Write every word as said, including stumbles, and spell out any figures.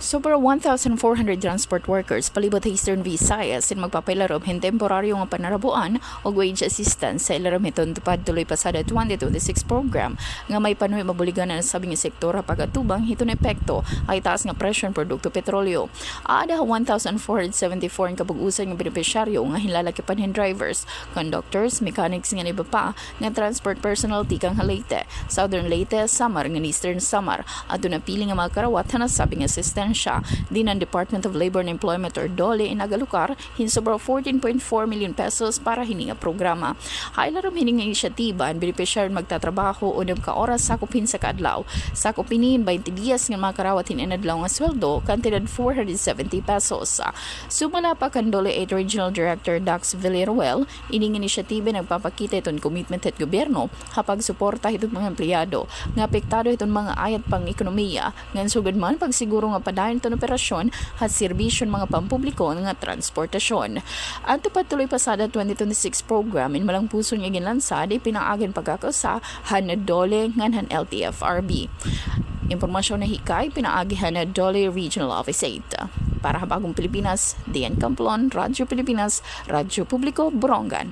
Sobra one thousand four hundred transport workers palibot ha Eastern Visayas in magpapailarom hin temporaryo nga panarabuan ug wage assistance sa ilarom hiton Tupad Tuloy Pasada twenty twenty-six program nga may panuhi mabuligan an nasabing sektor ha pag-atubang hiton epekto ha itaas nga presyo hin produkto petrolyo. Aada ha one thousand four hundred seventy-four an kabug-osan nga benepisyaryo nga hinlalakipan hin drivers, conductors, mechanics ngan iba pa nga transport personnel tikang ha Leyte, Southern Leyte, Samar ngan Eastern Samar. Adto napili nga mga karawat ha nasabing asistensya. Diin an Department of Labor and Employment or DOLE in nagalokar hin sobra fourteen point four million pesos para hini nga programa. Ha ilarom hini nga inisyatiba, an benepisyaryo magtatrabaho unom ka oras sakop hin usa ka adlaw. Sakop hini hin baynte diyas nga mga karawat hin inadlaw nga sweldo, kantidad four hundred seventy pesos. Sumala pa kan DOLE eight Regional Director Dax Villaruel, ini nga inisyatiba nagpapakita hiton commitment hit gobyerno ha pagsuporta hiton mga empleyado nga apektado hiton mga ayat pang-ekonomiya, ngan sugad man pagsiguro nga padayon hiton operasyon ha serbisyo hin mga pampubliko nga transportasyon. An Tupad Tuloy Pasada twenty twenty-six program in malampuson nga ginlansad, ipinaagi hin pagkakausa han DOLE ngan han L T F R B. Impormasyon nahikay pinaagi han DOLE Regional Office eight. Para ha Bagong Pilipinas, Dian Camplon, Radyo Pilipinas, Radyo Publiko, Borongan.